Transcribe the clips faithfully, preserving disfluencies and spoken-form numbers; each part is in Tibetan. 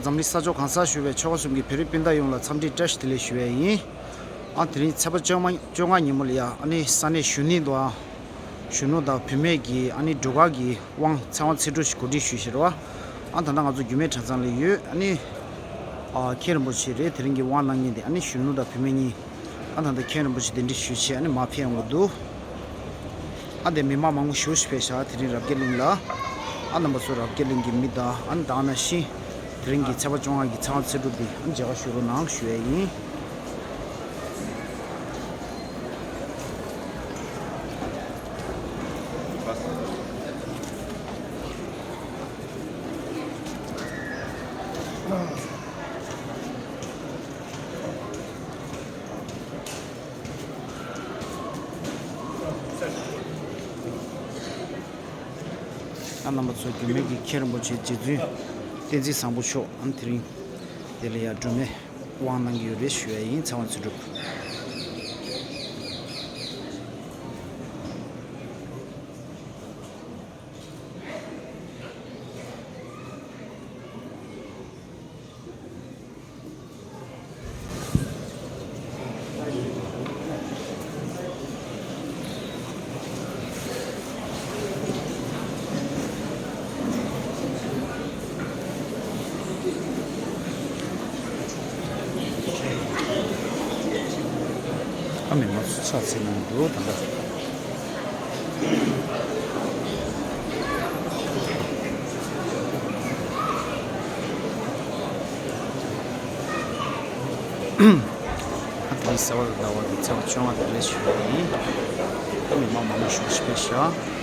འཛམ་གླིང་ས་ཕྱོགས་གང་སར་བཞུགས་པའི་ཆོལ་ཁ་གསུམ་གྱི་བོད་རིགས་སྤུན་ཟླ་ཡོངས་ལ་འཚམས་འདྲི་བཀྲ་ཤིས་བདེ་ལེགས་ཞུ་ཡས་ཡིན། ཨ་དེ་རིང་ཚེས་པ་བཅོ་ལྔ་བཅོ་ལྔ་ཉིན་མོ་ལ་ཡ་ཨ་ནི་ས་གནས་གཞོན་ནུ་དང་གཞོན་ནུ་དང་བུད་མེད་ཀྱི་ཨ་ནི་སྒྲུབ་གར་གྱི་དབང་ཚེ་དབང་ཚེ་སྒྲུབ་ཞིག་གོ་སྒྲིག་ཞུས་ཤག་རེད་བ། ཨ་ད་ལྟ་ང་ཚོ་རྒྱུད་སྨད་གྲྭ་ཚང་ལ་ཡོད། ཨ་ནི་ཨ་མཁན་རིན་པོ་ཆེ་རེད། དེ་རིང་གི་དབང་གནང་མཁན་དེ་ཨ་ནི་གཞོན་ནུ་དང་བུད་མེད་གཉིས། ཨ་ད་ལྟ་མཁན་རིན་པོ་ཆེ་གདན་འདྲེན་ཞུས་བྱས་ཨ་ནི་མར་ཕེབས་ཡོང་གི་འདུག་ཨ་དེ་མི་མང་མང་པོ་ཞེ་པོ་ཞིག་ཕེབས་ཤག་དེ་རིང་རབ་རྒྱས་གླིང་ལ། ཨ་རྣམ་པ་ཚོ་རབ་རྒྱས་གླིང་གི་མི་དང་ཨ་ནི་དེ་ནང་བཞིན་དེ་རིང་གི་ཚེས་པ་བཅོ་ལྔ་གི་ཚེ་དབང་ཚེ་སྒྲུབ་འདི་ཨ་ནི་མཇལ་ཁ་ཞུ་རོགས་གནང་ཞུ་ཡས་ཡིན། ཨ་རྣམ་པ་ཚོ་རྒྱུད་སྨད་ཀྱི་མཁན་རིན་པོ་ཆེ་རྗེ་བཙུན་བསྟན་འཛིན་བཟང་པོ་མཆོག་ཨ་ནི་དེ་རིང་དེ་ལ་ཡ་སྒྲོལ་མའི་དབང་གནང་གི་ཡོད་རེད་ཞུ་ཡ་ཡིན། ཚེ་དབང་ཚེ་སྒྲུབ། ཨ་མི་མང་ཚོ་ཕྱག་འཚལ་གནང་གི་འདུག་ད་ལྟ། ཨ་དེ་རིང་གསོལ་བ་དང་ཟླ་བ་གི་ཚེས་པ་བཅོ་ལྔ་དེ་རེད་ཞུ་ཡ་ཡིན། ཨ་མི་མང་མང་པོ་ཞེ་པོ་ཞིག་ཕེབས་ཤག་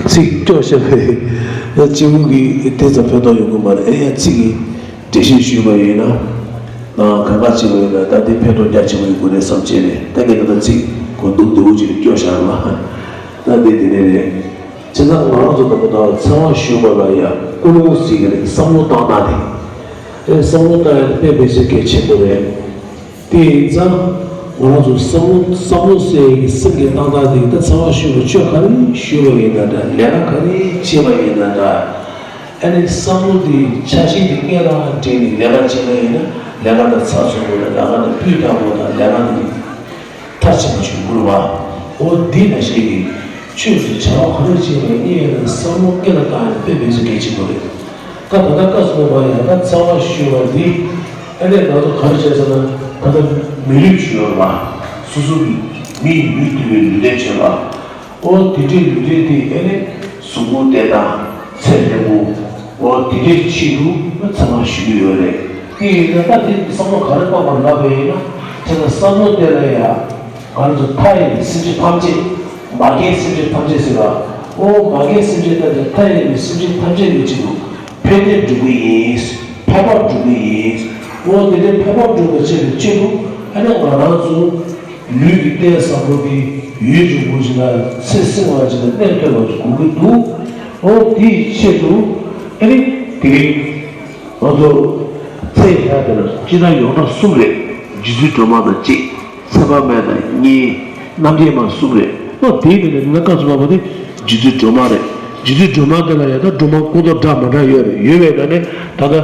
ཚིག་སྐྱོ་ཤ་བའི་ཡང་གཅིག་པུ་གིས་དེ་ཙམ་ཕན་ཐོགས་ཡོང་གི་མ་རེད། ཨེ་ཡང་ཚིག་གི་འགྲེལ་བཤད་ཞུས་པ་ཡིན་ན། ནང་གང་ག་བྱས་པ་ཡིན་ན་ད་དེ་ཕན་ཐོགས་རྒྱ་ཆེན་པོ་ཡོང་གི་རེད་བསམ་བྱས་ནས། ད་ངས་ད་ལྟ་ཚིག་གོ་འདུག་འདུག་ཅིག་སྐྱོ་ཤ་ར་མ། ད་དེ་དེ་ནས་རེད། བྱས་ཙང་ང་རང་ཚོ་ད་ལྟ་ཚེ་དབང་ཞུས་པ་ལ་ཡང་ཀུན་སློང་ཟེར་གི་རེད། བསམ་བློ་བཏང་སྟངས་དེ། ཨེ་བསམ་བློ་བཏང་ཡ་དེ་དཔེ་མི་སྲིད་གལ་ཆེན་པོ་རེད། དེ་ཡིན་ཙང་། ང་རང་ཚོ་བསམ་བློ་བསམ་བློ་ཟེར་ཡག་གི་སེམས་ཀྱི་བཏང་སྟངས་དེ་ད་ཚེ་དབང་ཞུས་པ་ཆོས་ག་རེ་ཞུས་པ་ཡིན་ན་འདྲ། ལས་ཀ་ག་རེ་བྱས་པ་ཡིན་ན་འདྲ། ཨ་ནི་བསམ་བློ་དེ་ཆ་ཤས་དེ་སྔོན་ལ་འདྲེས་ནས་ལས་ཀ་བྱས་པ་ཡིན་ན། ལས་ཀ་དང་ཚགས་ཚུད་པོ་དང་། ལས་ཀ་དང་སྤུས་དག་པོ་དང་། ལས་ཀ་དེ་མཐར་ཕྱིན་པ་ཞིག་དགོས་པ། འོ་འདི་ནང་བཞིན་གྱི་ཆོས་ཀྱི་བྱ་བ་ག་རེ་བྱས་པ་ཡིན་ན་བསམ་བློ་སྔོན་ལ་བཏང་ཡ་དཔེ་མི་སྲིད་གལ་ཆེན་པོ་རེད། ད་ད་ལྟ་སྐབས་སུ་བབས་པ་ཡང་ད་ཚེ་དབང་ཞུས་པ་འདི། ཨ་ནི་ང་ཚོ་ག་རེ་བྱས་ཟེར་ན། ད་ལྟ་མི་ལུས་ཅིག་ཡོད་རེད་པ། སོ་སོ་གི་མི་ཡི་ལུས་བཏུལ་བའི་ལུས་རྟེན་བྱས་པ། ཨོ་དེ་འདྲའི་ལུས་རྟེན་དེ་ཨ་ནི་གཟུགས་པོ་བདེ་ཐང་ཚེ་བརྟན་པོ། ཨོ་དེ་འདྲའི་ཆེད་དུ་ཚེ་དབང་ཞུ་གི་ཡོད་རེད། དེ་ཡིན་ན་ད་དེ་བསམ་བློ་ག་རེ་བཏང་བ་ལབ་པ་ཡིན་ན། དེ་ལ་བསམ་བློ་དེ་ལ་ཡང་ང་ཚོ་མཐའ་ཡས་པའི་སེམས་ཅན་ཐམས་ཅད། མ་རྒན་སེམས་ཅན་ཐམས་ཅད་ཟེར་བ། ཨོ་མ་རྒན་སེམས་ཅན་ཐམས་ཅད། མཐའ་ཡས་པའི་སེམས་ཅན་ཐམས་ཅད་ཀྱི་ཆེད་དུ་ཕན་བདེ་སྒྲུབ་ཀྱི་ཡིན། ཕན་པ་སྒྲུབ་ཀྱི་ཡིན། ཨོ་དེ་འདྲའི་ཕན་པ་སྒྲུབ་པའི་ཆེད་དུ། ཆེད་དུ་ཨ་ནི་ང་རང་ཚོ་ལུས་ཀྱི་རྟེན་བཟང་པོ་འདི་ཡུན་རིང་པོ་ཞིག་ལ་ཚེ་བསྲིང་བ་ཞིག་ལ་གནས་ཐུབ་པ་ཞིག་དགོས་ཀྱི་འདུག་ཨོ་དེའི་ཆེད་དུ་ཨ་ནི་དེ་རིང་ང་ཚོ་ཚེས་ཤར་དེ་ལ་སྤྱིར་བཏང་ཡོངས་གྲགས་གསུམ་རེད། རྗེ་བཙུན་སྒྲོལ་མ་དང་གཅིག་ཚེ་དཔག་མེད་དང་གཉིས། རྣམ་རྒྱལ་མ་གསུམ་རེད། ཨོ་དེའི་ནང་ནས་ང་སྐབས་སུ་བབས་པ་དེ་རྗེ་བཙུན་སྒྲོལ་མ་རེད། རྗེ་བཙུན་སྒྲོལ་མ་དེ་ལ་ཡང་ད་སྒྲོལ་མ་སྐུ་མདོག་འདྲ་མི་འདྲ་ཡོད་རེད། ཡོད་པའི་ནང་ནས་ད་ལྟ་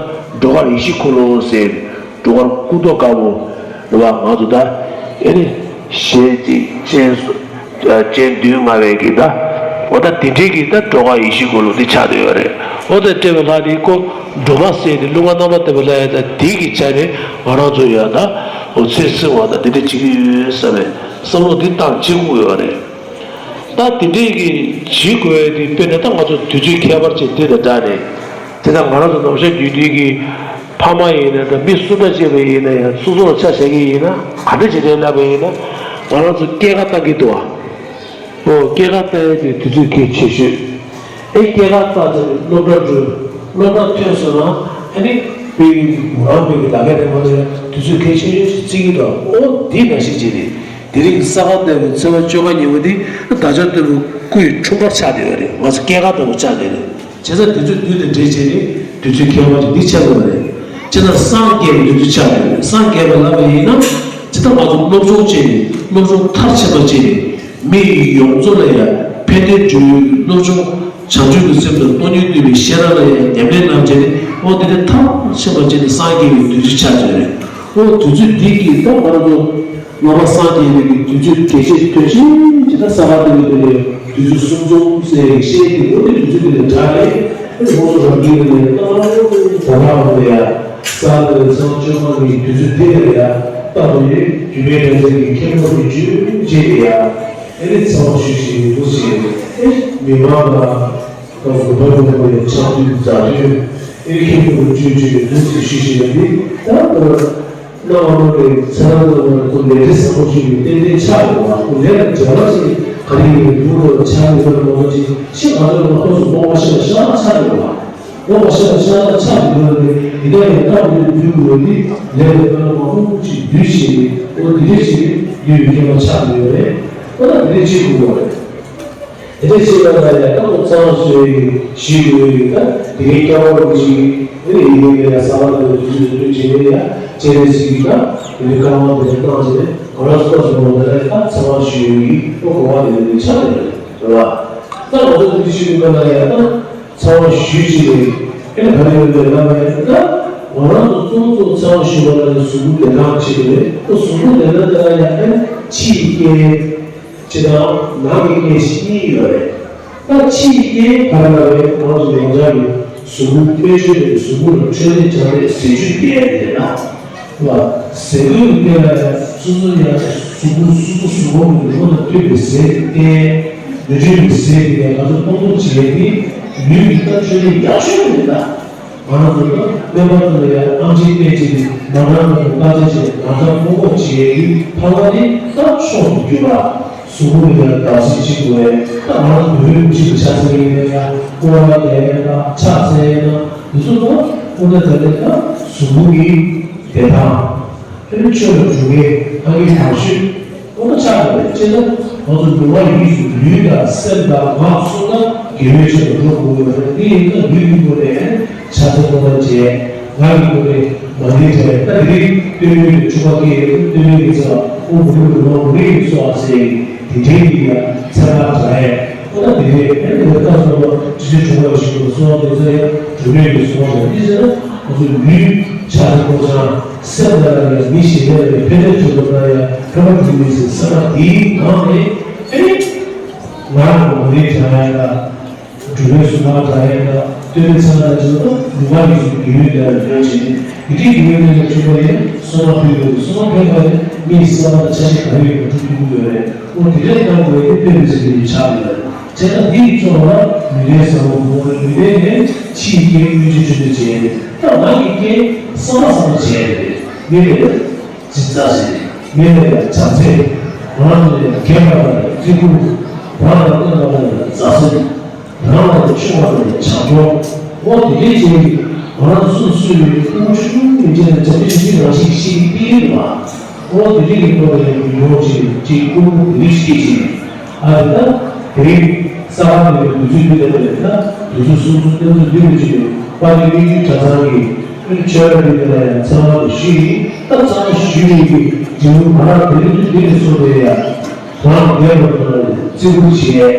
སྒྲོལ་དཀར་ཡེ་ཤེས་འཁོར་ལོ་ཟེར། སྒྲོལ་དཀར་སྐུ་མདོག་དཀར་པོ་རེད་པ། ང་ཚོ་ད་ཨེ་ནི་ཞལ་གཅིག་སྤྱན་གསུམ། སྤྱན་བདུན་མངའ་བའི་གི་ད། འོ་ད་དེ་འདྲའི་གི་ད་སྒྲོལ་དཀར་ཡེ་ཤེས་འཁོར་ལོ་འདི་ཆགས་བསྡད་ཡོད་རེད། འོ་ད་སྤྲད་པའི་ལྷ་དེའི་སྐུ་སྒྲོལ་མ་ཟེར་ཏེ་ཀླུ་མཁར་རྣམ་པར་དག་པའི་ལྷ་ཡ། ད་དེའི་གི་ཆ་ནས་ང་རང་ཚོ་ཡ་ད་འོ་ཚེ་བསྲིང་བ་དང་དེ་འདྲ་བྱེད་ཀྱི་ཡོད་བསམ་པའི་བསམ་བློ་འདི་བཏང་བྱེད་དགོས་ཡོད་རེད། ད་དེ་འདྲའི་གི་བྱེད་དགོས་ཡ་དེ་དཔེར་ན་ད་ང་ཚོ་དུས་ཚོད་ཁྱད་པར་ཅན་འདི་དང་སྦྲགས་ནས། དེ་ད་ང་རང་ཚོ་ནམ་ཞག་རྒྱུན་དུས་ཀྱི་ཕ་མ་ཡིན་ན་འདྲ། མི་སུ་འདྲ་བྱས་པ་ཡིན་ན་ཡང་། སོ་སོ་ལ་ཆ་བཞག་གི་ཡིན་ན། ག་འདྲ་བྱེད་དེ་ལབ་པ་ཡིན་ན། ང་རང་ཚོ་སྐྱེས་སྐར་བཏང་གི་འདུག་ཨ། ཨོ་སྐྱེས་སྐར་བཏང་ཡས་དེ་དུས་ཚོད་གལ་ཆེ་ཤོས། ཨེ་སྐྱེས་སྐར་བཏང་ཚར་ནས་སློབ་གྲྭ་འགྲོ། སློབ་གྲྭ་ཐོན་སོང་ན་ཨ་ནི་དཔེ་ཡིན་གྱི་བུ་རམ་པའི་གི་ད་ག་དེ་མ་ནས་དུས་ཚོད་གལ་ཆེ་ཤོས་ཤིག་བརྩི་གི་འདུག་ཨོ་དེ་ནང་བཞིན་བྱས་ནས། དེ་རིང་གི་ས་ག་ཟླ་བའི་ཚེས་པ་བཅོ་ལྔ་ཉིན་མོ་འདི་བདག་ཅག་སྟོན་པའི་སྐུའི་འཁྲུངས་སྐར་ཆགས་བསྡད་ཡོད་རེད། ང་ཚོ་སྐྱེས་སྐར་ལྟ་བུ་ཆགས་བསྡད་རེད། བྱས་ཙང་དུས་ཚོད་བསྟུན་ནས་འདྲེས་བྱས་ནས་དུས་ཚོད་ཁྱད་པར་ཅན་འདི་ཆགས་དགོས་རེད། བྱས་ཙང་སངས་རྒྱས་པའི་དུས་ཚོད་ཆགས་དགོས་རེད། སངས་རྒྱས་པ་ལབ་པ་ཡིན་ན། ཇི་ལྟར་ང་ཚོ་སློབ་སྦྱོང་བྱས་ནས། སློབ་སྦྱོང་མཐར་ཕྱིན་པ་བྱས་ནས། མི་ཡི་ཡོངས་རྫོགས་ལ་ཡང་ཕན་བདེ་འབྲེལ་ཡོད་ཀྱི་སློབ་སྦྱོང་། བྱང་ཆུབ་ཀྱི་སེམས་དང་སྟོང་ཉིད་བསྡུས་པའི་ཤེས་རབ་ལ་ཡང་ཉམས་ལེན་གནང་བྱས་ནས། འོ་དེ་ནས་མཐར་ཕྱིན་པ་བྱས་ནས་སངས་རྒྱས་པའི་དུས་ཚོད་ཆགས་བྱས་རེད། འོ་དུས་ཚོད་འདི་གིས་ད་ང་ཚོ་སྔ་མ་སངས་རྒྱས་པའི་གི་དུས་ཚོད་གལ་ཆེ་དོན་ཆེན་ཇི་ལྟར་ས་ག་ཟླ་བའི་དུས་ལས་དུས་ཚོད་གསུམ་འཛོམས་ཟེར་བའི་ཤེས་ཀྱི། འོ་དེ་དུས་ཚོད་དེ་ལས་དྲག་རེད། དེ་ཁོང་ཚོ་རང་གི་ལས་ཏང་ཏང་ཏང་ཏང་ཡ། ས་ག་ཟླ་བའི་ཚེས་པ་བཅོ་ལྔ་གི་དུས་ཚོད་དེ་ལ་ཡ། རྟག་ཏུ་ཡོད་རྒྱུད་སྨད་རྒྱལ་མཚན་གྱི་མཁན་པོ་གི་རྗེས་རྗེས་ལ་ཡ། ཨེ་ནི་ཚེས་པ་ཞུ་ཞིག་འདུག་ཅེས་ཨེ་མི་མང་ལ། ད་དགོན་པ་དགོན་པ་ཡི་ཕྱག་མདུད་མཛད་དོན། ཨེ་ནི་མཁན་པོ་གི་རྗེས་རྗེས་ལ་འདུག་ཅེས་ཞུ་ཞིག་ཡོད་འདི་ད་ལྟ། སྣང་བ་སྣང་བའི་ཚེ་རབས་ལ་ཁོ་ལས་འབྲས་བཟང་པོ་ཞིག་གི་རྟེན་འབྲེལ་ཆགས་ཡོད་པ། ཁོ་ལས་ལ་འབྲེལ་བ་ཞིག་ག་རེ་ཡིན་པའི་འབུར་རོ་ཆགས་ཡོད་པ་མ་གཏོགས་ཅིག་ཤི་ག་ཚོད་ལ་ཁོ་ཚོ་རྨོངས་པ་ཤེས་པ་ཤ་སྟག་ཆགས་ཡོད་པ། རྨོངས་པ་ཤེས་པ་ཤ་སྟག་ཆགས་ཡོད་པ་རེད། ཡིན་ན་ཡང་སྟབས་མི་བདེ་འབུར་རོ་འདི་ལས་ལ་དཔེ་ལ་མང་པོ་ཅིག་བསྡུས་ཤིག་ཨོ་དེ་འདྲས་ཞིག་བསྡུས་པའི་མཁས་པ་ཆགས་ཡོད་རེད། ཨོ་ན་དེ་འདྲས་བྱེད་དགོས་པ་རེད། དེ་འདྲ་བྱེད་པ་ལ་ཡང་ད་ཁོ་ཚང་མ་བཟོས་ཡིན་ཞིག་ཡོད་ཡིན། ད་དེ་གའི་སྐྱ་བོ་རིན་པོ་ཆེ་གིས་དེ་ནས་ཡིན་ནའི་ཡང་གསར་པ་དེ་ཚོ་དུས་ཚོད་དུས་བྱེད་ནས་ཡང་སྤྱན་རས་གཟིགས་ཀྱིས་ད་དེ་འདྲའི་བཀའ་དབང་དེ་འདྲ་གནང་བྱས་ནས་ང་རང་ཚོ་ཚོ་ནང་ལ་ཡང་ད་ཚང་མ་ཞུ་ཡོད་ཡིན། ཁོ་གོ་བ་དེ་འདྲ་ཆགས་ཡོད་རེད། རེད་བ། ད་ང་ཚོ་དུས་ཚོད་ཀྱི་སྐབས་ལ་ཡང་ད་ཚང་མ་ཞུས་བྱས་ནས་ཨེ་ནས་ག་རེ་ཡོད་རེད་ལབ་ན། ད་ང་རང་ཚོ་གཙོ་བོ་གཙོ་བོ་ཚང་མ་ཞུས་པ་ལ་ཡང་གཟུགས་པོ་བདེ་ཐང་བྱེད་ཀྱི་རེད། ཁོ་གཟུགས་པོ་བདེ་ཐང་དེ་ལ་ཡང་ཨེ་ནས་ཕྱི་ཡི་རྐྱེན། སྤྱིར་བཏང་ནང་གི་རྐྱེན་ཞིག་གཉིས་ཡོད་རེད། ད་ཕྱིའི་རྐྱེན་ག་རེ་ལབ་པ་ཡིན་ན་ང་ཚོ་ཡོངས་གྲགས་ཀྱི་གཟུགས་པོ་དཔེ་བརྗོད་ནས་གཟུགས་པོ་ལ་འཕྲོད་བསྟེན་སྦྱངས་ཏེ་ཟས་བཅུད་རྒྱས་ནས་ན། ལ་ཟས་གོས་ཀྱི་རྐྱེན་ལ་ཡང་སོ་སོ་ཡང་གཟུགས་པོ་སོ་སོ་གཟུགས་པོ་གི་རོ་དང་མཐུན་པའི་ཟས་ཀྱི་རྐྱེན། མི་འཕྲོད་པའི་ཟས་ཀྱི་རྐྱེན་ང་ཚོ་སྤོང་ཐུབ་བྱེད་ཡས་དེ་ལུས་ཀྱི་ད་འཕྲོད་བསྟེན་ཡག་ཤོས་རེད་ད། ང་རང་ཚོ་ད་སྨན་པ་ཚོ་ལ་ཡང་ཨང་ཆིའི་སྨན་བཅས་ཏེ་ནང་ཁྲག་ནང་དུ་བརྟག་དཔྱད་བྱས་ནས་ནང་ཁྲག་སྔོན་འགོག་བྱེད་ཡས་ཀྱི་ཐབས་ལམ་དེ་ད་མཆོག་ཏུ་གྱུར་པ། གཟུགས་པོ་ལ་ཡང་བདག་གཅེས་བྱེད་དགོས་པས། ད་ང་རང་དུས་རབས་ཀྱི་ཕྱག་འཚལ་ཡིན་ན་ཡང་སྐོར་ར་བསྡད་ཡ་དང་ཕྱག་འཚལ་ཡ་དང་འདི་ཚོ་ལ་སྐུ་ན་ད་ལྟ་ད་གཟུགས་པོ་གི་བདེ་ཐང་། དེ་ནི་ཆོས་ལ་འཇུག་མཁན་ཕ་གི་དང་ཤོས་ཁོ་ན་ཆགས་པ་རེད། ཅེ་ན་ང་ཚོ་ལུས་ངག་ཡིད་གསུམ་ལུས་དང་སེམས་དང་ངག་གསུམ་ན་དགེ་བའི་ཆེད་དུ་འགྲོ་དགོས་ཡོད་རེད། འདི་ཡིན་ན་ལུས་ཀྱི་སྒོ་ནས་ཕྱག་འཚལ་སྐོར་ར་བྱས། ང་ཡི་སྐུ་རེད། མ་ཎི་བགྲང་ཡ་ད་དེ་རིང་སྟོད་སྨད་ཀྱི་ཆུ་བ་སྐད་སྟོད་སྨད་ཀྱི་ཚེ་བ་ཨོ་མུ་རི་མུ་རི་མ་མུ་རི་ཡི་སོ་ཨ་ཟེར་ཡི་དེ་འདྲའི་ཡི་ཡ་ཚེ་བ་བགྲང་ཡ་ཨོ་ད་དེ་རེད། ཨེ་འདི་ལྟ་སོང་བ་ཅི་ཅི་བྱུང་བ་ཞིག་ཏུ་སོང་དེ་ཚེ་ཡ་གྲུབ་མེད་ཀྱི་སོང་ཟེར་འདི་ཟེར་ན་ང་ཚོ་ལུས་ཕྱག་འཚལ་སྐོར་བྱང་སེམས་ལ་ཡ་མི་ཞིག་ལ་ཡ་ཕན་བདེ་ཐོབ་པ་ན་ཡ་ཕན་པ་འགྲུབ་མི་ཟེར་ས་ན་དེའི་ནང་ནས་ཨེ་ང་རང་མ་ཎི་བགྲང་ཡ་ད། སྒྲུབ་པའི་གཟུངས་སྔགས་བགྲང་ཡས་དང་བསྟོད་པའི་ཚང་ལ་བྱེད་པ་ལུས་ངག་ཡིད་གསུམ་གྱི་ཡུལ་དེ་ལ་ལྷོད་བྱས་ནས་ཡིད་བདེ་སྐྱིད་པོའི་གནས་ལ་ཐོན་པ་ཡིན་ན་གསུངས་མ་ཕུལ་དགོས། གསུངས་མ་ཕུལ་བ་ནི་མིའི་བསམ་པ་དང་ཆ་ཤས་ག་རེ་ཡོད་པ་འགྲུབ་ཐུབ་ཀྱི་ཡོད་རེད། འོ་དེ་འདྲའི་གཏོང་དགོས་ཏེ་དཔེ་མི་སྲིད་པའི་ཆགས་ཡོད་རེད། བྱས་ན་འདི་ཡི་གཙོ་བོ་ལ་ལུས་རྟེན་བཟང་པོ་དགོས། ལུས་རྟེན་ནས་ཕྱི་ཡི་རྐྱེན་སྨོས་ཅི་ཆོས་ཅི་བྱས་ནས་ད་ངག་གི་རྐྱེན་བསམ་པ་བསམ་པ་བྱས་རེད། མི་རེད། ཇི་ལྟ་ཞིག་མི་ལ་ཡང་བྱམས་བརྩེ། རང་ལ་ཡང་དགེ་བ་དང་བརྩི་བཀུར། རང་ལ་བརྟེན་པ་ལ་ཡང་མཛའ་བརྩེ། རང་ལ་ཡང་ཆུང་བ་ལ་ཡང་བྱམས་སྐྱོང་། འོ་དེ་འདྲའི་ཅིག་ང་རང་སུ་སུ་ཡི་ཕྲུ་གུ་ཆུང་ཆུང་ཡིན་ཅེ་ན་བྱམས་བརྩེ་ཞིག་རང་ཞིག་ཤེས་ཀྱི་ཡོད་པ། འོ་དེ་འདྲའི་གི་ཐོག་ལ་ཡང་མི་ཡོང་ཅིག་ཅིག་ཕྲུ་གུ་དེ་འདྲའི་ཤེས་ཅིག་ཨ་རེ་ད། དེ་རིང་གསར་པ་དེ་དུས་ཚོད་འདི་ལ་མེད་ན་དུས་ཚོད་སོ་སོ་སྟོན་ཚོད་འདི་ལ་ཅིག་པ་ནི་དབྱིན་ཇིའི་གྲྭ་ཚང་གི་ཆོས་ར་འདི་ལ་ཡང་ཚང་མ་ལ་ཞུས་ཡིན། ད་ཚང་མ་ཞུས་ཡིན་གྱི་རྗེས་ལུས་ང་རང་དེ་རིང་དུས་འདི་ནས་བཟུང་སྟེ་ཡང་རང་རྒན་པ་ཚོ་ལ་བརྩི་བཀུར་བྱས།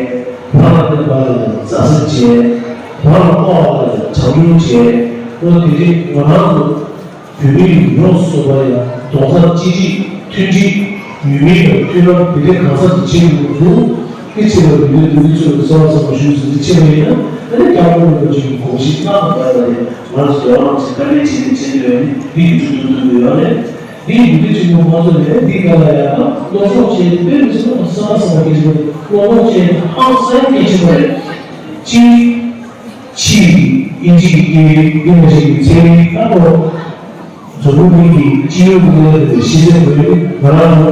རང་ལ་བརྟེན་པ་ལ་མཛའ་བརྩེ་བྱས། རང་ལ་མཁོ་བ་ལ་བྱམས་སྐྱོང་བྱས། འོ་དེ་རིང་ང་རང་ཚོ། བོད་མིའི་ཡུལ་ལུགས་སོགས་པ་ཡང་རྡོག་རྩ་གཅིག་སྒྲིལ་མཐུན་སྒྲིལ་ཡུལ་མི་དང་མཐུན་ལམ་དེ་འདྲའི་གང་ཟག་གི་ཆེད་དུ་འདུག་དེ་ཆེད་ལ་མི་ལུས་འདུལ་ཚུལ་གསར་བ་གསར་བ་ཞུས་ཟིན་དུ་ཆེད་ལ་ཡིན་ན་ཨ་ནི་སྐྱབས་མགོན་རིན་པོ་ཆེ་གི་དགོངས་གཞི་བླངས་པ་ལྟར་ལ་ཡང་ང་ཚོ་འདོད་པ་ཅིག་བཀའ་དྲིན་ཆེ་ནས་ཆེ་འདོད་ནི་འདི་ཡིན་འགྲོ་ཐུབ་ཐུབ་ཡོད་ནས་འདི་ཡིན་འདི་ཆེན་པོ་ཁོང་ཚོ་ནས་འདི་ག་ལ་ཡང་ན་སློབ་སྦྱོང་བྱས་ཏེ་དཔེ་མི་སྲིད་པ་གསར་བ་གསར་བ་སྐད་ཆེན་པོ་སློབ་སྦྱོང་བྱས་ཏེ་ཧང་སང་སྐད་ཆེན་པོ་རེད། གཅིག་ཕྱིའི་དབྱིན་ཇིའི་སྐད་རིགས་འདི་འདྲ་ཞིག་གི་ཚན་རིག་ལྟ་བུ། འཛམ་བུ་གླིང་གི་སྤྱི་ཡོངས་ཀྱི་གནས་སྟངས་དེ་ཤེས་ཚད་དགོས་ནི་ང་རང་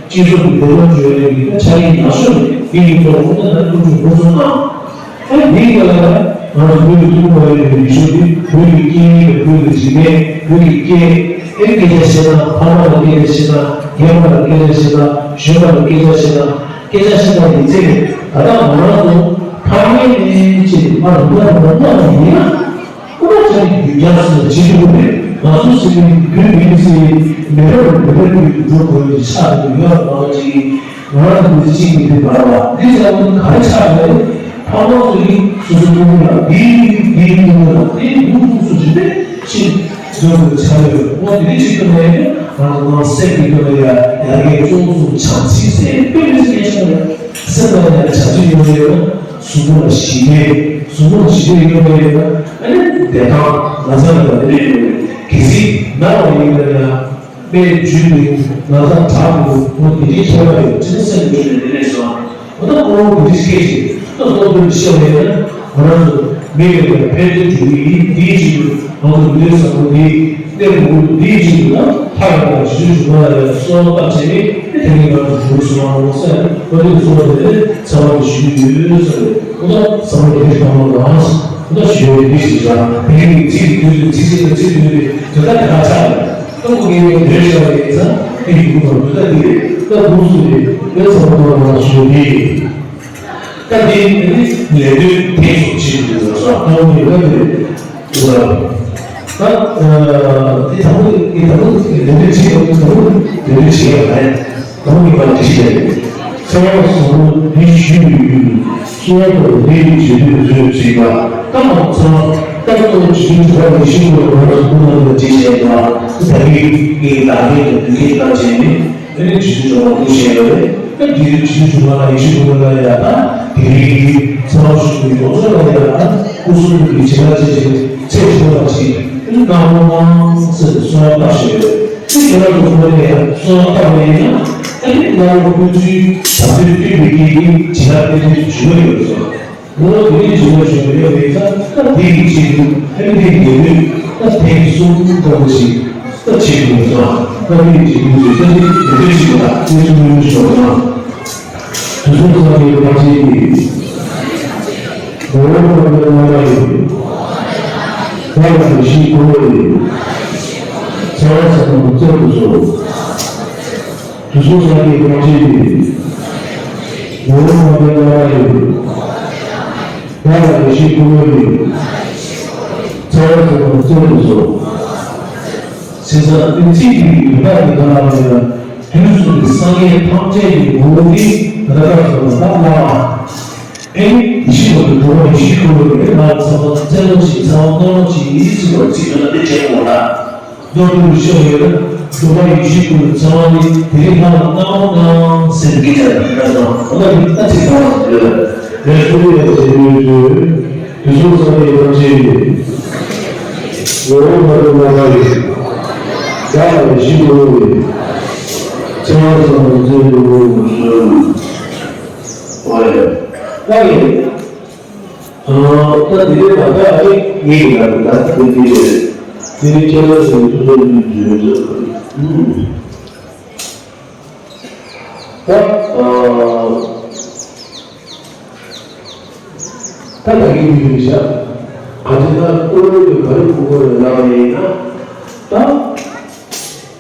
ཚོ་སྤྱི་ཚོགས་ཀྱི་བདེ་ཐང་བརྗོད་ཡོད་ཀྱི་ཆ་རྐྱེན་ཡག་ཤོས་རེད། དེ་ཡིན་ཚོགས་དཔོན་ང་ཚོ་ཀུན་སྤྱོད་འགོ་ཚུགས་གནང་། ཨེ་འདི་ཡིན་ལ་ང་ཚོ་བོད་ཀྱི་ཐུན་མོང་མ་ཡིན་པའི་རིག་གཞུང་འདི་བོད་ཀྱི་སྐད་ཡིག་དང་བོད་ཀྱི་རིག་གནས་བོད་ཀྱི་སྐད་ཨེ་སྐད་ཆ་བཤད་ན་ཕ་མ་ལ་སྐད་ཆ་བཤད་ན་རྒན་པ་ལ་སྐད་ཆ་བཤད་ན་གཞོན་པ་ལ་སྐད་ཆ་བཤད་ན། སྐད་ཆ་བཤད་པ་ཡིན་ཚེ་ད་ལྟ་ང་རང་ཚོ་ཕ་མའི་གནས་ཆེད་དུ་མ་རུ་མ་རུ་མ་རུ་མ་ཡིན་ན་ཁོ་ན་ཆ་ནས་རྒྱུད་རྒྱ་སོ་བྱེད་ཐུབ་ཀྱི་མེད། ང་ཚོ་སྲིད་པའི་རྒྱུད་མི་མི་སྲིད་མེ་རབས་རུ་མེ་རབས་རུ་འགྲོ་དགོས་ཀྱི་ཆགས་འདུག་ཡོད་མ་ཅིག་ང་རང་ཚོ་མི་ཚེ་གཅིག་གི་དུས་བར་བ་འདི་ཚོ་ནི་ག་རེ་ཆགས་རེད། ཕ་མ་ཚོ་ཡིན་སོ་སོ་ཐུག་ལ་འདི་ཡིན་འདི་ཡིན་ཐུག་ལ་དེ་ཡིན་ཐུག་སོ་ཇི་འདྲ་ཞིག་འཛོམས་པའི་ཆ་ཡོད། འོ་དེ་འདྲ་ཞིག་ཏུ་མེད་ན་ང་ཚོ་ནང་སེམས་ཀྱི་སྟོབས་ལ་ཡ་ཡར་རྒྱས་ཅུང་ཙམ་བྱང་ཆིག་སེ་དཔེ་མི་སྲིད་ངེས་ཤེས་རེད། སེམས་ལ་ཡ་བྱང་ཆིག་ཡོང་གི་ཡོད་ན་གཟུགས་པོ་ལ་ཞི་བདེ། གཟུགས་པོ་ལ་ཞི་བདེ་ཡོང་གི་ཡོད་ན་ཨ་ནི་བདེ་ཐང་ན་ཚ་ལ་བདེ་ལེགས་ཡོང་གི་རེད། གལ་སྲིད་ན་བ་ཡིན་ན་ཡང་དཔེ་འཇུས་འདུག་ན་ཚ་དྲག་འདུག་འོ་དེ་འདྲའི་ཁྱད་པར་ཡོད་ཅི་ན་སེམས་ལ་འཇུས་ནས་བདེ་ལེགས་སོང་། འོ་ན་ཁོ་རང་གི་རིགས་སྐད་ཅིག་ཏུ་སློབ་སྟོན་བཤད་པ་ཡིན་ན་ང་རང་ཚོ་མི་ཡོད་པའི་ཕན་བདེ་སྒྲུབ་ཀྱི་ཡིན། དེའི་ཆེད་དུ་ང་ཚོ་ལུས་བཟང་པོ་འདི་གནས་དགོས་ཀྱི་འདིའི་ཆེད་དུ་ན་ལྷ་ཡི་དང་རྗེ་བཙུན་སྒྲོལ་མ་ལ་ཡང་གསོལ་བ་བཏབ་བྱས་ནས་དེ་ནི་ང་ཚོ་འགྲོ་སོང་བ་ལོ་ཟེར་ཁོ་ཚོས་གསོལ་བ་དེ་ཚང་མ་གི་ཞུ་གི་ཡོད་ཟེར། འོ་ན་ཚང་མ་གི་རིགས་གང་ལ་ལངས་འོ་ན་ཞུ་ཡོད་འདི་ཞིག་བྱ་དེ་ནི་ཚིག་གི་དུས་ཚོད་ཚིག་བཤད་ན་ཚིག་དུས་ཚོད་དེ་ལྟ་དེ་ཧ་ཆག་ཡོད། ཏོག་ངེས་པའི་འདོད་བྱ་བའི་ཚ་དེ་ཡི་གུ་དང་འདོད་ལྟ་དེ་ལྟ་དུས་སུ་རེད། དེ་ཚང་མ་ལ་ཞུ་ཡིན། ད་དེ་ནི་ལས་དོན་དེ་ཚོ་བྱེད་དགོས་ས་ཐོག་ནས་ལ་དེ་ལ་ད་དེ་དང་པོ་དེ་དང་པོ་ལས་དོན་བྱེད་དགོས་དང་པོ་ལས་དོན་བྱེད་ཡ་ལ་དང་པོ་ནི་མ་དེ་བྱེད་ཡ་རེད། ཚེ་དབང་བཟང་པོ་འདི་ཞུས་ཡོད་ཡོད་གསུང་བ་དང་ལས་ཀྱི་བྱེད་དུས་བཟོས་བྱེད་པ་ད་མ་ཚང་ད་ལྟ་བྱེད་དུས་དྲི་བ་ལས་ཤིག་ལ་ང་རང་ཚོ་ཀུན་སློང་ལ་བྱེད་བྱེད་པ་ད་གིན་ངའི་བདག་གིས་དང་དུས་ཀྱི་བཏང་བྱས་ནས། ཨ་ནི་དྲི་ཟའི་སྒྲོལ་མ་སྐུ་བཞེངས་ཡོད་རེད། ཨ་དེ་དུས་དྲི་ཟའི་སྒྲོལ་མ་ལ་ཡེ་ཤེས་སྒྲོལ་མ་ལ་ཡ་ད་དེ་རིང་གི་ཚེ་དབང་ཞུ་བའི་ཡོངས་རྫོགས་ལ་ཡ་ད་སྐུ་གསུང་ཐུགས་ཀྱི་བྱིན་རླབས་ཅན་ཞིག་ཚེ་ཆུང་བ་ཞིག་ཨ་ནི་གནང་རོགས་གནང་ཟེར་ཏེ་གསོལ་བ་བཏབ་བཞིན་ཡོད། ཚེ་ཆུང་བ་སྒྲོལ་མ་ལ་ཡ་གསོལ་བ་བཏབ་པ་ཡིན་ན་ཨ་ནི་གནང་རོགས་ཀུན་འདུས་བྱ་བརྒྱུད་བསྟན་པའི་དཀྱིལ་གྱི་བྱིན་རླབས་དེ་དུས་ཞུ་གི་ཡོད་ཟེར། འོ་དེ་ནས་བྱིན་རླབས་ཞུ་བའི་ཡོད་པའི་ཚ་ད་དེ་ཡི་ཆེད་དུ་ཨ་ནི་དེ་ཡི་ལས་དོན་ད་དེ་ཡི་གསུང་འདྲ་པོ་ཞིག་ད་བྱེད་དགོས་སོ། ད་དེ་ཡི་ཆེད་དུ་བྱེད་ད་དེ་ལས་དོན་ཞིག་ད་དེ་ཚོ་མི་མི་ཤོག་ན། དུས་གསུམ་སངས་རྒྱས་ཐམས་ཅད་ཀྱི། ངོ་བོ་ངོ་བོ་ངོ་བོ་ཡིན། བདག་ལ་ཡེ་ཤེས་སྐུ་ངོ་ཡིན། ཚེ་བ་ཚང་མ་བཙལ་དུ་གསོལ། དུས་གསུམ་སངས་རྒྱས་ཐམས་ཅད་ཀྱི། ངོ་བོ་ངོ་བོ་ངོ་བོ་ཡིན། བདག་ལ་ཡེ་ཤེས་སྐུ་ངོ་ཡིན། ཚེ་བ་ཚང་མ་བཙལ་དུ་གསོལ། ཟེར་ས་དེ་ཚིག་དེ་ཡོད་པ་དེ་ག་ལ་ཡོད་ན། དུས་གསུམ་གྱི་སངས་རྒྱས་ཐམས་ཅད་ཀྱི་ངོ་བོ་དེ་ད་ལྟ་ཚོ་ལ་བཏང་བ། ཨེ་ནི་ཡེ་ཤེས་མ་གཏོགས་གྲུབ་པ་ཡེ་ཤེས་ཁོ་བོ་ཡིན་ན་ཚང་མ་བཙལ་ལོ་ཞིག་ཚང་མ་སྣང་ལོ་ཞིག་ཡིན་ཟེར་བ་ཚིག་དོན་དེ་བྱས་ཡོང་ན། མདོར་བསྡུས་ཤོད་ཡོད་ན་གྲུབ་པ་ཡེ་ཤེས་ཁོ་བོ་ཚང་མ་ནི་དེ་རིང་ང་ལ་སྣང་བ་སྣང་སེམས་ཀྱི་ཆ་ལ་སྣང་བ་སྣང་བ་ནི་ཨ་ཚིག་སྣང་བ་ཡོད། ལས་སུ་ཡོད་ཅེས་ཡོད་ཚུལ། དུས་གསུམ་སངས་རྒྱས་ཐམས་ཅད་ཀྱི། ངོ་བོ་ངོ་བོ་ངོ་བོ་ཡིན། བདག་ལ་ཡེ་ཤེས་ངོ་བོ་ཡིན། ཚེ་བ་ཚང་མ་བཙལ་དུ་གསོལ། ཨོ་ཡ། ད་ཡིན། ཨ། ད་དེ་ནས་ད་ལྟ་ཨ་ནི་ངེད་ཀྱི་ལ་ད་ལྟ་དེ་འདི་རེད། དེ་ནི་ཁྱེད་རང་ཚོའི་ཐུགས་རྗེ་ཆེ་ཞུ་ཆོག་ད་ཨ། ད་ད་གིན་འདི་རེད་ཤག་ག་ཅི་ན་ཀུན་སློང་གི་ག་རེ་ཕུག་གི་རེད་ལབ་པ་ཡིན་ན། ད་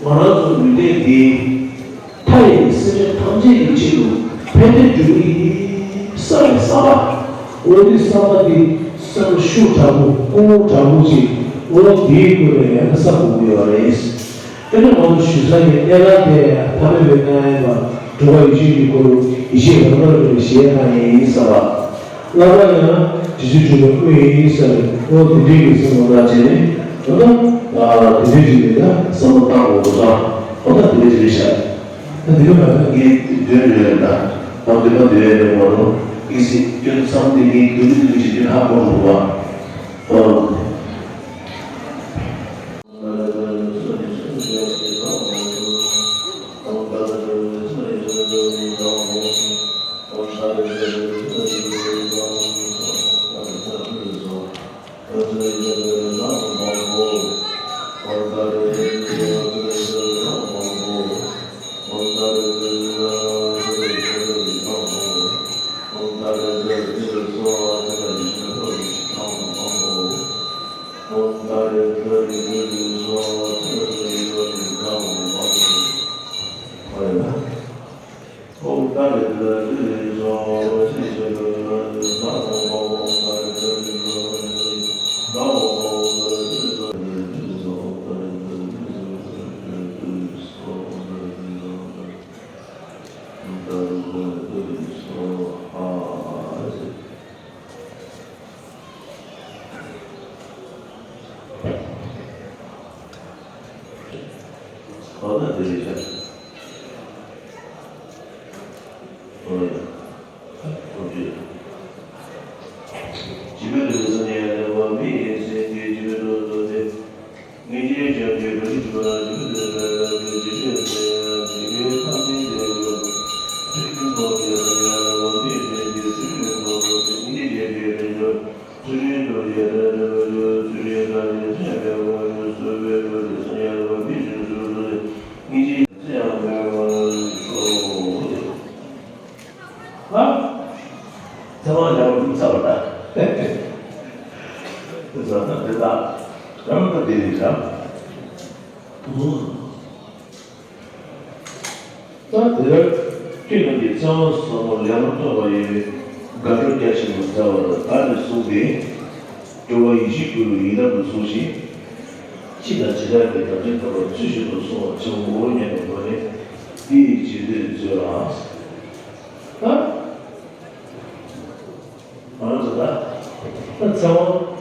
ང་རང་ཚོ་ལུས་རྟེན་འདི་མཐའ་ཡས་སེམས་ཅན་ཐམས་ཅད་ཀྱི་ཆེད་དུ་ཕན་བདེ་སྒྲུབ་ཀྱི་ཡིན་བསམ་པའི་བསམ་པ། འོ་འདི་བསམ་པ་འདི་བསམ་བློ་ཤུགས་དྲག་པོ་ཀུན་སློང་དྲག་པོ་ཅིག་འོ་དེའི་སྒོ་ནས་ཡང་ན་བསམ་དགོས་ཀྱི་ཡོད་རེད། དེ་ནས་ང་ཚོ་ཞུ་ས་ཡི་གནད་ལ་དེ་ཐ་མལ་པའི་སྣང་ཡས་པ་གྲུབ་པ་ཡེ་ཤེས་ཀྱི་སྐུ་རུ་ཡེ་ཤེས་རང་རང་རིག་པའི་གཞལ་ཡས་ཁང་ཡིན་བསམ་པ། བསླབ་པ་ཡང་རྗེ་བཙུན་གྲུབ་པའི་དབུ་ཡིན་བསམ་པའི་འོ་དེ་འདྲའི་གི་བསམ་བློ་བཏང་བྱས་ནས་འོ་ན་དེ་འདྲའི་ཅིག་ལ་ཡང་བསམ་བློ་བཏང་དགོས་འདུག་ད་འོ་ན་དེ་འདྲའི་ཅིག་རེད་ཤག་ད་འདི་ག་མ་ད་ངའི་འདོན་རེད་ད་ད་འདོན་མ་འདོན་ཡས་རེད་མ་རུང་ངའི་སྲིད་སྐྱོན་བསམ་དེ་ངའི་འདོན་རེད་འདོན་བྱེད་རྒྱུ་ཧ་གོ་འདུག་བ། ཚེ་དབང་ལ་ལུགས་ཚ་བ་ད། ཟ་ན་དེ་དག་རང་དང་དེ་རིགས་རང་། ད་དེར་ཁྱོད་རྣམས་ཀྱིས་ཚེ་དབང་ཟབ་མོ་ལེགས་པར་རྟོགས་པར་ཡོད་པའི་དགའ་སྤྲོ་རྒྱ་ཆེན་པོ་མཛད་པ་ལ་བདག་ནི་བཟུང་སྟེ། སྤྲོ་བ་ཡེ་ཤེས་སྐུ་ལུས་ཡི་དམ་དུ་བཟུང་ཞིང་། ཕྱི་དང་ཇི་ལྟར་གྱི་དམ་ཆོས་ཐོབ་པར་ཚུལ་བཞིན་དུ་བསྲུང་བར་བྱའོ་སྙམ་པའི་སྒོ་ནས་འདི་ཡི་རྗེས་ཟློས་མཛོད་ལ། ད། ང་རང་ཚོ་ད། ད་ཚེ་དབང་།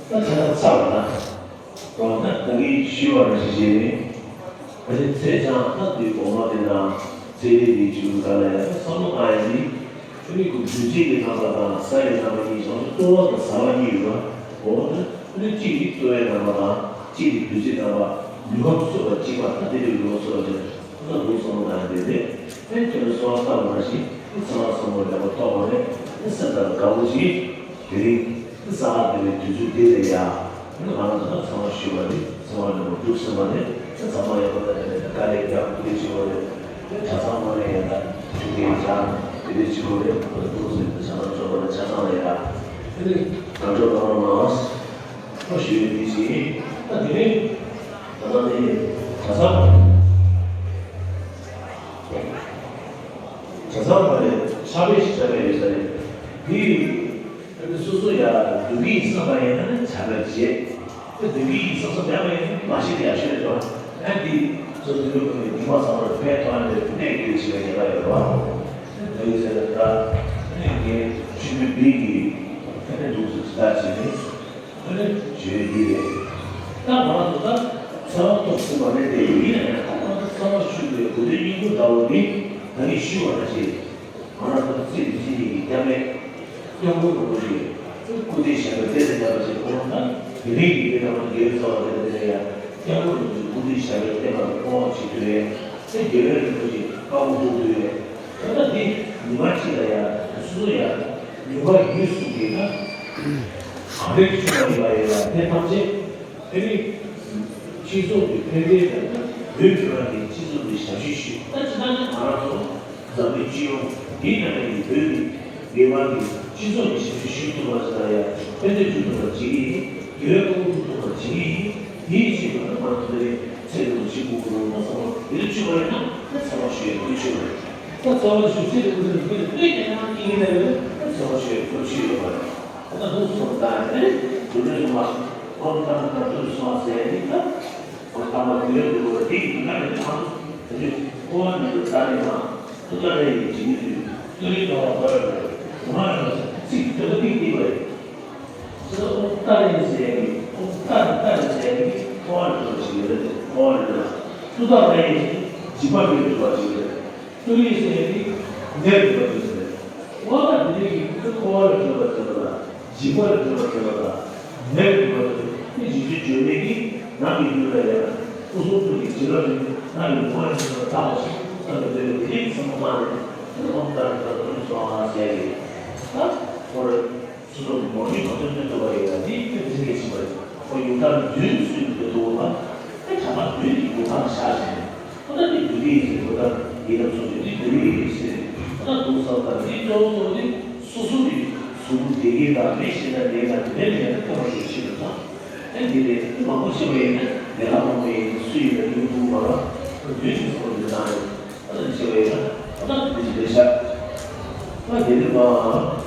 ད་ཚེ་དབང་ཚར་བ་ན། རང་ད་ད་གིན་ཞུས་པ་ནང་བཞིན་བྱས་ནས། ད་ཅི་ཚེ་ཆང་ད་དེའི་སྒོ་ང་དེ་དང་ཚེ་རིལ་དེའི་ཆུ་ག་ལ་ཡང་བསམ་བློ་བཏང་ཡ་ནི། ཨ་ནི་ཁོ་འབུལ་བྱེད་ཀྱི་རྣམ་པ་དང་ཟ་བའི་རྣམ་པ་གཉིས་བྱུང་ཚེ་གཏོར་བ་དང་ཟ་བ་གཉིས་ཡོད་པ། འོ་ན་ཨ་ནི་གཅིག་ནི་གཏོར་བའི་རྣམ་པ་དང་གཅིག་ནི་འབུལ་བྱེད་རྣམ་པ། ལུས་ཁམས་གསོ་བ་གཅིག་པ་ད་དེ་ལས་ལུས་ཁམས་གསོ་བ་ཅན། ད་འདུག་བསམ་བློ་བཏང་ཡ་དེ་རེད། ཨེ་ཁྱོད་ཚོ་གསོལ་བ་བཏབ་པ་ནང་བཞིན་ཨེ་ཚེ་དབང་ཟབ་མོ་ལེགས་པར་ཐོབ་པ་རེད། ཨེ་སེམས་དང་དགའ་པོ་ཞིག་དེ་རིང་ཨེ་ས་ཨ་དེ་རིང་དུས་ཚོད་འདི་རེད་ཡ། ཨེ་ང་རང་ཚོ་ད་ཚང་མ་ཞུས་པ་རེད། ཚང་མ་ནས་མ་འགྲུབ་ཟིན་པ་རེད། ཨེ་ཚང་མ་ཡག་པོ་ད་རེད། དཀའ་ལས་རྒྱག་དགོས་ཀྱི་ཡོད་རེད། ཨེ་གྲྭ་ཚང་མ་རེད་ཡ། ད་ཆུ་རྐྱེན་བྱ། དེ་ཕྱི་ལོ་ནས་ཐུགས་སྲས་དེ་ཆ་ཚང་ཆོག་པ་ལ་ཆ་ཚང་ལ་ཡ། དེ་ནི་དམ་ཆོས་བླ་མ་མ་ཨོ་ཞུ་ཡོད་དེ་ཞིག་ད་དེ་ནི་ད་ལྟ་ནི་གྲྭ་ཚང་གྲྭ་ཚང་པ་ནས་ཕྱག་དཔེ་ཞིག་བྱ་བའི་ཡོད་ས་རེད། དེ་ཨ་ནི་སོ་སོ་ཡ་འདུག་གི་བསམ་པ་ཡིན་ན་ནི་བྱ་བ་བྱེད། དེ་འདུག་གི་བསམ་བསམ་ཡང་མེད་མ་ཤེས་ཏེ་ཡག་ཤོས་རེད་དོ། ཨ་འདི་ཚོ་འདུག་གི་ཁོ་ནི་ཉི་མ་ཚང་མར་ཕན་ཐོགས་ནས་གནས་དགོས་ཞེས་པའི་ཉེན་ཁ་ཡོད་རེད་བ། ཨ་འདི་ཟེར་ད་ཨ་ནི་ངས་ཆུ་མི་འབིག་གི་ཨ་ནི་འདུག་ཟེར་ད་བྱས་ནས་ཨ་ནི་བརྗོད་ཡི་རེད། ད་ང་ཚོ་ད་ཚང་མ་ཐོག་ཚུགས་པ་རེད་དེ་ཡིན་ན་ཡང་ད་ང་ཚོ་ཚང་མ་ཞུ་དགོས་དགོས་དོན་སྙིང་པོ་ལྟ་བུ་འདི་ད་ནི་ཞུ་བ་ན་ཞེས། ང་རང་ཚོ་རྩིས་རྩིས་ཀྱི་སྐྱབས་གནས་སྐྱབས་མགོན་རིན་པོ་ཆེ་སྐུ་ཚེ་ཞབས་པད་བརྟན་དུ་གནས་པ་ཞིག་དགོངས་ན། དེ་རིང་གི་དེ་ལྟ་བུ་དགེ་བའི་རྩ་བ་དེ་ལ་དེ་ལ་ཡང་སྐྱབས་མགོན་རིན་པོ་ཆེ་སྐུ་ཚེ་ཞབས་པད་བརྟན་པ་དང་སྐུ་དབང་ཆེ་དུས་རེད། དེ་དགེ་བའི་རིན་པོ་ཆེ་བཀའ་དགོངས་རྫོགས་དུས་རེད། ད་ལྟ་འདི་ཉི་མ་གཅིག་ལ་ཡང་སོ་སོ་ཡང་ཉུང་པ་ཡུལ་གསུམ་གྱི་ན་གང་འདྲའི་ཆུང་བ་ཡིན་པ་ཡིན་ལ་དེ་ཐམས་ཅད། དེ་ནི་སྤྱི་ཚོགས་ཀྱི་ཕན་བདེ་དང་བོད་ཀྱི་རང་གི་སྤྱི་ཚོགས་ཀྱི་ཞབས་ཞུ་ཞུས། ད་ཅི་ད་ནི་ང་རང་ཚོ་འཛམ་གླིང་སྤྱི་ཡོངས་འདི་ནང་ནས་བོད་ཀྱི་སྡེ་བ་གི་སྤྱི་ཚོགས་ཀྱི་ཞབས་ཞུ་ཞུ་ཐུབ་པ་ཞིག་ལ་ཡང་ཕན་བདེ་འབྱུང་ཐུབ་པ་བྱེད་ཀྱི་ཡིན། དགེ་བའི་དཀའ་བ་སྤོང་ཐུབ་པ་བྱེད་ཀྱི་ཡིན། དེའི་ཆེད་དུ་ང་རང་ཚོ་འདི་ནས་ཚེ་རིང་པོ་ཞིག་དགོས་ཀྱི་རེད། ད་ཚང་མ་འདི་ལ་ཆོས་པ་ཡིན་ན་ད་ཚང་མ་ཞུ་ཡ་འདི་ཆོས་པ་རེད། ད་ཚང་མ་ཞུ་ཚེ་རིང་པོ་ཚེ་རིང་པོ་ཡིན་ན་ཡང་ཀྱི་ཡིན་ན་ཡང་ད་ཚང་མ་ཞུ་ཡ་འདི་ཆོས་ཡོད་པ་རེད། ད་ལྟ་ལུགས་སྲོལ་ལྟར་ནས་སྒྲུབ་གནས་སྲུང་བ། ཨོཾ་ཏཱ་རེ་ཏྲ་ཏྲ་ཏྲུ་སྭཱ་ཧཱ་ཟེར་ཡ་ནི་ད། ཨོཾ་ཏཱ་མ་དུས་ལས་འགྲོ་བ་དེ་ཡི་སྔ་ནས་དང་དེ་ནས་ཨོ་ཝ་ནི་ཏུ་ཏཱ་རེ་མ། ཏུཏྟཱ་རེ་ཡི་རྗེས་ནི་ཏུ། ཏུ་རེ་ཏཱ་བ་ཏཱ་རེ་མ། ཨོ་ཝ་ནི་ཏུ་ཚིག་དེ་ལ་ཏིག་ཏིག་པ་རེད། ཨོཾ་ཏཱ་རེ་ཟེར་ཡ་ནི་ཨོཾ་ཏཱ་རེ་ཏཱ་རེ་ཟེར་ཡ་ནི་ཨོ་ཝ་ནི་ཏུ་ཞིག་རེད། ཨོ་ཝ་ནི་ཏུ། ཏུཏྟཱ་རེ་ཡི་འཇིགས་པ་མེད་པ་ཞིག་རེད། ཏུ་རེ་ཟེར་ཡ་ནི་ནད་འདི་པ་ཏུ་ཟེར། ཨོ་ད་འདི་ནས་ཀྱི་ཏུ་ཨོ་ལ་འགྲོ་བ་ཟེར་བ་དང་འཇིགས་པ་ལ་འགྲོ་བ་ཟེར་བ་དང་ནད་འདི་པ་ཏུ་ནི་འཇིགས་བྱེད་བརྗོད་མེད་ཀྱི་ནང་གི་ཡུལ་ལ་ཡང་སྐུ་གསུང་ཐུགས་ཀྱི་བྱིན་རླབས་ཀྱི་ནང་གི་ངོ་བོ་ཉིད་ལ་དག་པ་ཞིག་བསམ་པའི་འདོད་པའི་དེ་ནས་ཚང་མ་མ་རེད། ཨོཾ་ཏཱ་རེ་ཏྲ་ཏྲ་ཏྲུ་སྭཱ་ཧཱ་ཟེར་ཡ་ནི་ད་ཁོ་རེ། སོ་སོ་གི་ནོར་འཁྲུལ་ག་ཚོད་སྣོན་ཐུབ་པ་ཡོད་ན་དེ་ཁྱོད་འཛིན་གྱི་ཕྱིན་པ་རེད། ཁོ་ཡུལ་ཐང་རྫུན་སུས་འདོད་ཐུབ་པ། ཨེ་ད་ང་བོད་ཀྱི་ཡུལ་ཐང་བཞག་ཟིན་ནས་ཁོ་ད་དེ་བོད་ཀྱི་ཡིན་ཟེར། ཁོ་ད་ཡིན་ན་ཚོ་ཆུང་དེ་བོད་ཀྱི་ཡིན་ཟེར། ཁོ་ད་འདུག་བསམ་ད་དེ་གཙོ་བོ་གཙོ་བོ་དེ་སོ་སོ་གི་གཟུགས་པོ་བདེ་སྐྱིད་དང་མི་ཤེས་ན་ལས་ན་དེ་འདྲ་ལས་ན་ཁོ་མ་ཤེས་ཤེས་པ་དང་། ཨེ་དེ་ལས་མང་པོ་ཤེས་པ་ཡིན་ན་ལས་ཀ་མང་པོ་ཡིན་ན་སུ་ཡིན་ན་ཡུལ་ཐུག་མ་ར་བོད་ཀྱི་བཟོ་བ་ཡིན་ན་ཨེ་ད་ཤེས་པ་ཡིན་ན་ཁོ་ད་དེ་ཞིག་ལས་བཞག་ད་དེ་ནི་མ།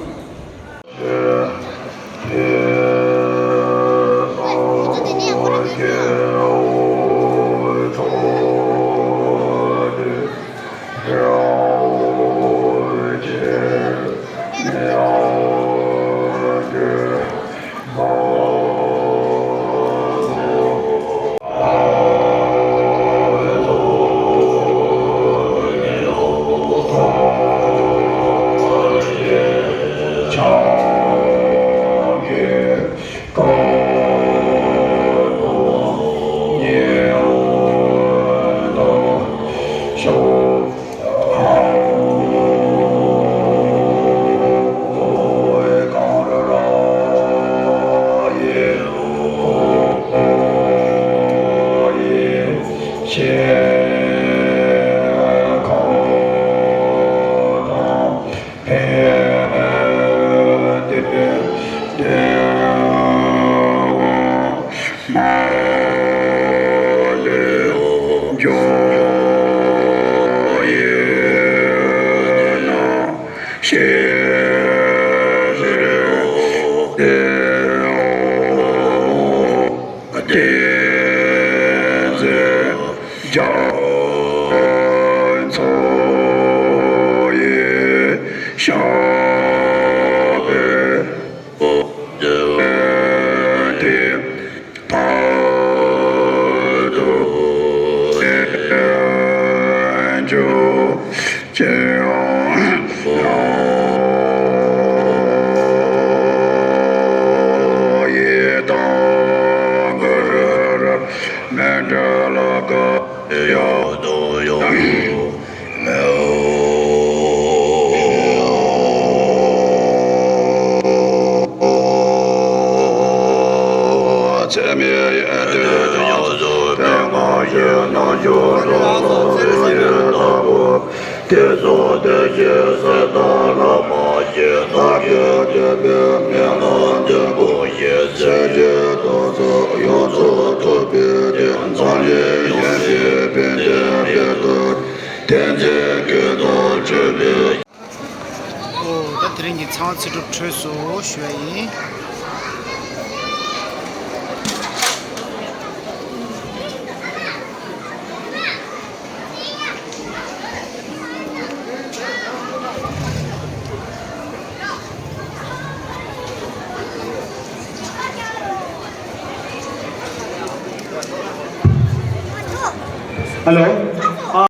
དེ་ཚོ་དེ་ཅི་ཟེར་ད་བླ་མ་ཞེས་བདག་གིས་བསྟོད་པའི་མན་ངག་འདོན་པོ་ཞེས་ཚེ་འདིའི་རྟོག་ཚོགས་ཡོངས་སུ་འགྲུབ་པའི་དེ་འཛམ་གླིང་ཡོངས་ཀྱི་ཕན་བདེ་འབད་དོ། བསྟན་འཛིན་དགེ་དང་འཕྲད་པའི། ཨོ་ད་དེ་རིང་གི་ཚང་ཚེ་སྒྲུབ་གྲོལ་སོང་ཞུ་བ་ཡིན། ཨ་ལོ།